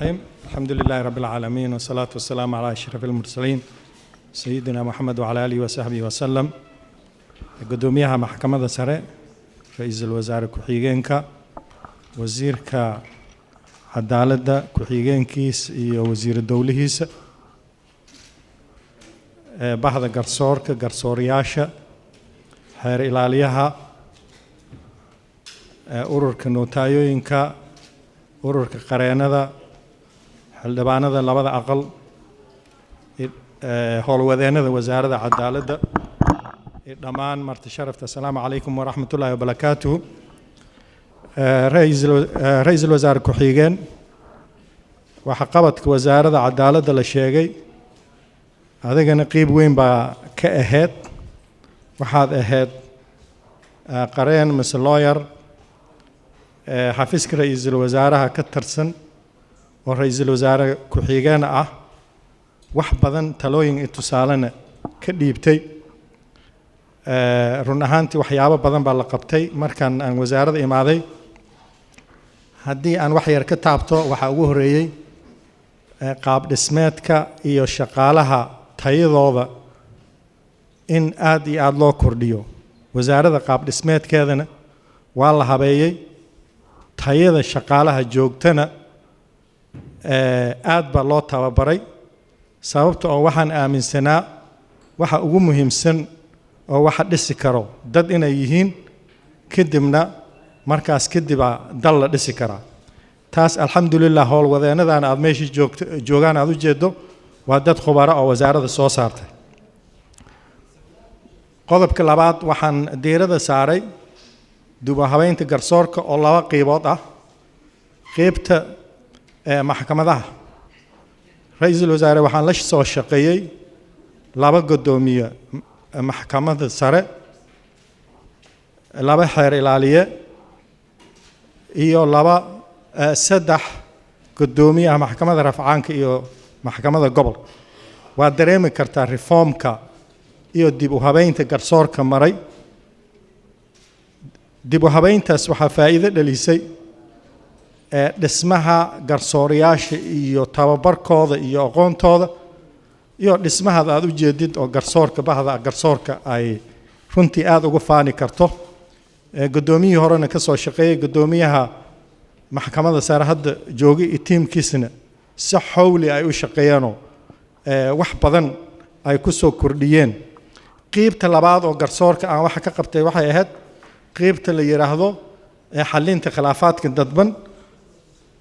الرحيم، الحمد لله رب العالمين، والصلاة والسلام على أشرف المرسلين، سيدنا محمد وعلى آله وصحبه وسلم. Gudoomiyaha Maxkamadda Sare, ra-iisul wasaare ku-xigeenka, wasiirka cadaaladda ku-xigeenkiis iyo wasiiru dowlihiisa, bahda garsoorka, garsooriyaasha, xeer ilaaliyaha, ururka notaayooyinka, ururka qareenada, xildhibaanada labada aqal, howlwadeennada Wasaaradda Cadaaladda iyo dhammaan marti sharafta, asalaamu calaykum waraxmat ullaahi wabarakaatuhu. Ra-iisul wasaare ku-xigeen, waxa qabadka Wasaaradda Cadaaladda la sheegay, adigana qeyb weyn baa ka ahayd. Waxaad ahayd qareen mise lawyer xafiiska ra-iisul wasaaraha ka tirsan oo ra-iisul wasaare ku-xigeen ah, wax badan talooyin iyo tusaalena ka dhiibtay. Run ahaantii waxyaabo badan baa la qabtay markaan aan wasaaradda imaaday. Haddii aan wax yar ka taabto, waxaa ugu horreeyey qaab dhismeedka iyo shaqaalaha tayadooda in aad iyo aada loo kordhiyo. Wasaaradda qaab dhismeedkeedana waa la habeeyey, tayada shaqaalaha joogtana aad baa loo tababaray, sababta oo waxaan aaminsanaa waxa ugu muhiimsan oo waxa dhisi karo dad inay yihiin, kadibna markaas kadibaa dal la dhisi karaa. Taas alxamdulilah, howlwadeennadan aada meesha joogto joogaan aada u jeedo waa dad khubaro oo wasaaradda soo saartay. Qodobka labaad, waxaan diiradda saaray dib u habeynta garsoorka oo laba qeybood ah. Qeybta maxkamadaha, ra-iisul wasaare, waxaan la soo shaqeeyey laba guddoomiye Maxkamadda Sare, laba xeer ilaaliye iyo laba, saddex guddoomiyaha maxkamadda rafcaanka iyo maxkamadda gobolka. Waad dareemi kartaa reformka iyo dib u habeynta garsoorka maray. Dib u habeyntaas waxaa faa'iido dhalisay dhismaha garsooriyaasha iyo tababarkooda iyo aqoontooda iyo dhismahaad aada u jeedid oo garsoorka, bahda garsoorka ay runtii aada uga faani karto. Guddoomiyihii horena ka soo shaqeeyey, guddoomiyaha Maxkamadda Sare hadda joogay iyo tiimkiisna si xowli ay u shaqeeyeenoo wax badan ay ku soo kordhiyeen. Qeybta labaad oo garsoorka aan waxa ka qabtay waxay ahayd qeybta la yidhaahdo xalinta khilaafaadka dadban,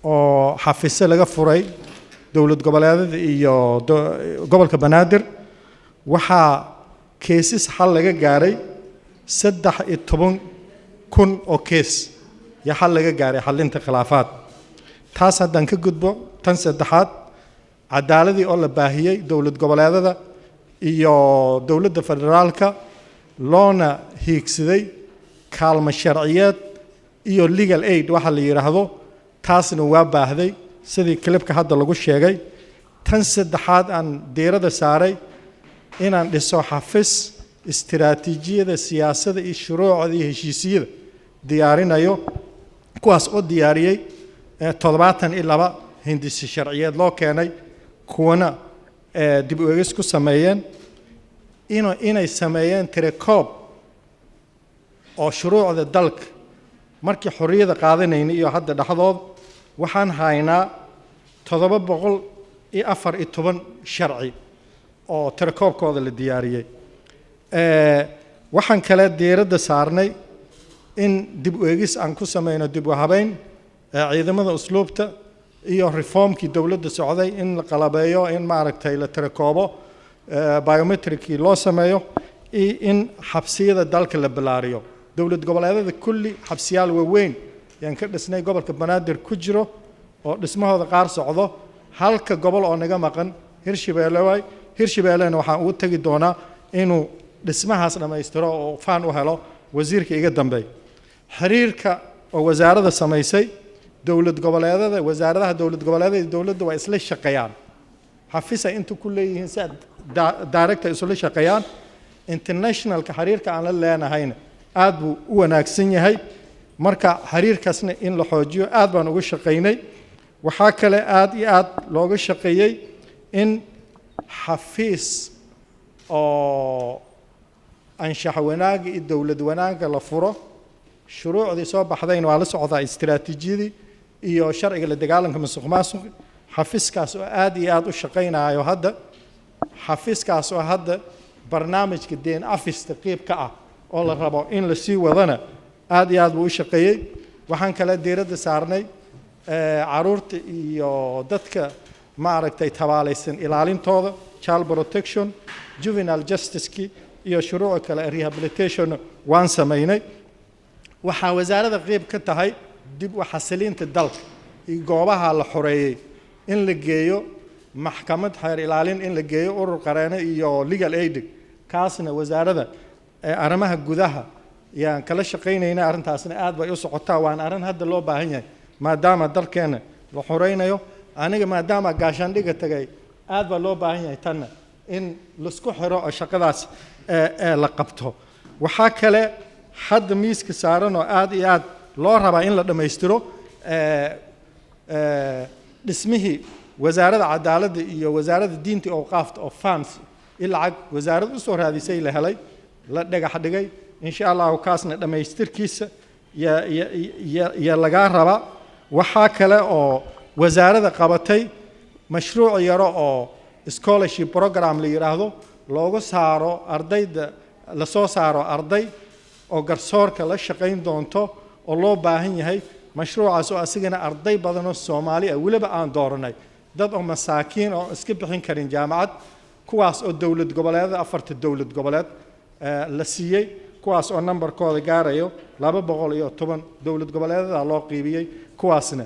oo xafiisyo laga furay dowlad goboleedyada iyo gobolka Banaadir. Waxaa cases xal laga gaaray 13,000 oo case iyo xal laga gaaray xalinta khilaafaad. Taas haddaan ka gudbo, tan saddexaad, cadaaladii oo la baahiyey dowlad goboleedada iyo dowladda federaalka, loona hiigsaday kaalmo sharciyeed iyo legal aid waxa la yidhaahdo, taasna waa baahday sidii clipka hadda lagu sheegay. Tan saddexaad aan diiradda saaray inaan dhiso xafis istiraatiijiyada siyaasadda iyo shuruucda iyo heshiisiyada diyaarinayo, kuwaas oo diyaariyey 72 hindisi sharciyeed loo keenay, kuwana dib u eegis ku sameeyeen, inay sameeyeen tirakoob oo shuruucda dalka markii xorriyada qaadanayna iyo hadda dhexdood. Waxaan haynaa 714 sharci oo tirakoobkooda la diyaariyey. Waxaan kale diiradda saarnay in dib u eegis aan ku sameyno, dib u habeyn ciidamada usluubta iyo reformkii dowladda socday, in la qalabeeyo, in maaragtay la tirakoobo, biometricii loo sameeyo, iyo in xabsiyada dalka la ballaariyo. Dowlad goboleedyada kulli xabsiyaal waaweyn ayaan ka dhisnay, gobolka Banaadir ku jiro oo dhismahooda qaar socdo. Halka gobol oo naga maqan Hirshabeelle waay. Hirshabeellena waxaan ugu tegi doonaa inuu dhismahaas dhammaystiro oo faan u helo wasiirka iga dambeey. Xiriirka oo wasaaradda samaysay dowlad goboleedada, wasaaradaha dowlad goboleedada iyo dowladda waa isla shaqeeyaan, xafisay inta ku leeyihiin si director isula shaqeeyaan. Internationalka xiriirka aan la leenahayna aad buu u wanaagsan yahay, marka xiriirkaasna in la xoojiyo aad baan uga shaqaynay. Waxaa kale aad iyo aad looga shaqeeyey in xafiis oo anshax wanaagga iyo dowlad wanaagga la furo. Shuruucdii soo baxdayna waa la socdaa, istiraatiijiyadii iyo sharciga la dagaalanka musuq maasuq. Xafiiskaas oo aad iyo aad u shaqaynayo hadda, xafiiskaas oo hadda barnaamijka deen afista qeyb ka ah oo la rabo in la sii wadana, aad iyo aad buu u shaqeeyey. Waxaan kale diiradda saarnay caruurta iyo dadka maaragtay tabaalaysan ilaalintooda, child protection, juvenile justice-ki iyo shuruuca kale, rehabilitation waan samaynay. Waxaa wasaaradda qeyb ka tahay dib u xasilinta dalka iyo goobaha la xoreeyey in la geeyo maxkamad, xeer ilaalin in la geeyo, urur qareene iyo legal aid. Kaasna wasaaradda arrimaha gudaha yaan kala shaqaynayna. Arrintaasna aad bay u socotaa, waana arrin hadda loo baahan yahay maadaama dalkeena la xoreynayo. Aniga maadaama gaashaandhiga tagay, aad baa loo baahan yahay tanna in laisku xiro oo shaqadaas la qabto. Waxaa kale hadda miiska saaran oo aad iyo aad loo rabaa in la dhammaystiro dhismihii wasaaradda cadaaladda iyo wasaaradda diinta awqaafta oo funds in lacag wasaaradda usoo raadisay la helay, la dhagax dhigay. Insha Allahu kaasna dhammaystirkiisa ya lagaa rabaa. Waxaa kale oo wasaaradda qabatay mashruuc yaro oo scholarship program la yidhaahdo, loogu saaro ardayda, lasoo saaro arday oo garsoorka la shaqayn doonto oo loo baahan yahay. Mashruucaas oo asigana arday badan oo Soomaali ah, weliba aan dooranay dad oo masaakiin oo iska bixin karin jaamacad, kuwaas oo dowlad goboleedada, afarta dowlad goboleed la siiyey, kuwaas oo nambarkooda gaarayo 210 dowlad goboleedada loo qiibiyey. Kuwaasna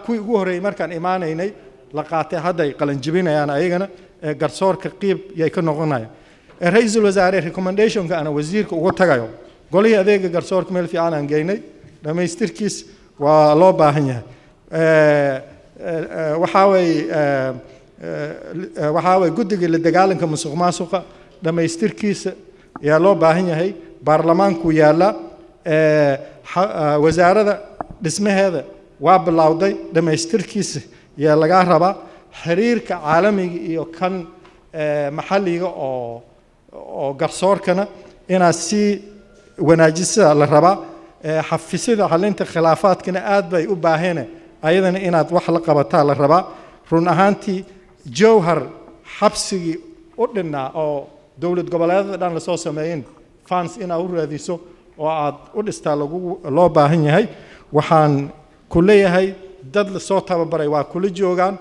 kuwii ugu horreeyey markaan imaanaynay la qaatay, hadday qalanjibinayaan, ayagana garsoorka qiib yay ka noqonayaan. Ra-iisul wasaare, recommendationka ana wasiirka ugu tagayo, golihii adeega garsoorka meel fiican aan geynay, dhammaystirkiis waa loo baahan yahay. Waxaa weeye guddiga la dagaalanka musuq maasuqa dhammaystirkiisa ayaa loo baahan yahay, baarlamaanku yaalla. Wasaaradda dhismaheeda waa bilowday, dhammaystirkiisa ayaa lagaa rabaa. Xiriirka caalamiga iyo kan maxalliga oo garsoorkana inaad sii wanaajisada la rabaa. Xafiisyada xalinta khilaafaadkana aad bay u baaheen, ayadana inaad wax la qabataa la rabaa. Run ahaantii Jowhar xabsigii u dhinnaa oo dowlad goboleedada dhan lasoo sameeyin, funds inaad u raadiso oo aad u dhistaa lagu loo baahan yahay. Waxaan ku leeyahay dad lasoo tababaray waa kula joogaan,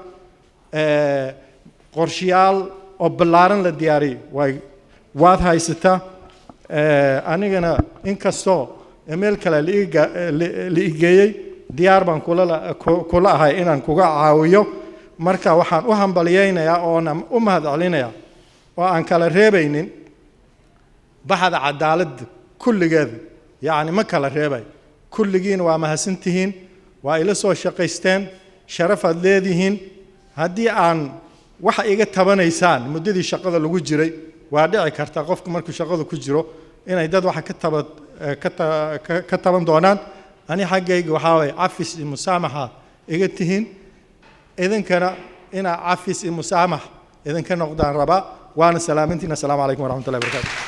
qorshayaal oo ballaaran la diyaariyey way waad haysataa. Anigana inkastoo meel kale la igeeyey, diyaar baan kula ahay inaan kuga caawiyo. Marka waxaan u hambaliyeynayaa oona u mahad celinayaa oo aan kala reebaynin baxda cadaaladda kulligeeda, yacni ma kala reebay, kulligiina waa mahadsantihiin, waa ila soo shaqaysteen, sharafaad leedihiin. Haddii aan waxa iga tabanaysaan muddadii shaqada lagu jiray, waa dhici karta qofku markuu shaqada ku jiro inay dad waxa ka taban doonaan. Ani xaggayga waxaa waye cafis iyo musaamaxa iga tihiin, idinkana inaa cafis iyo musaamax idinka noqdaan rabaa. Waana salaamintiin. Assalaamu calaykum waraxmatullahi wabarakatu.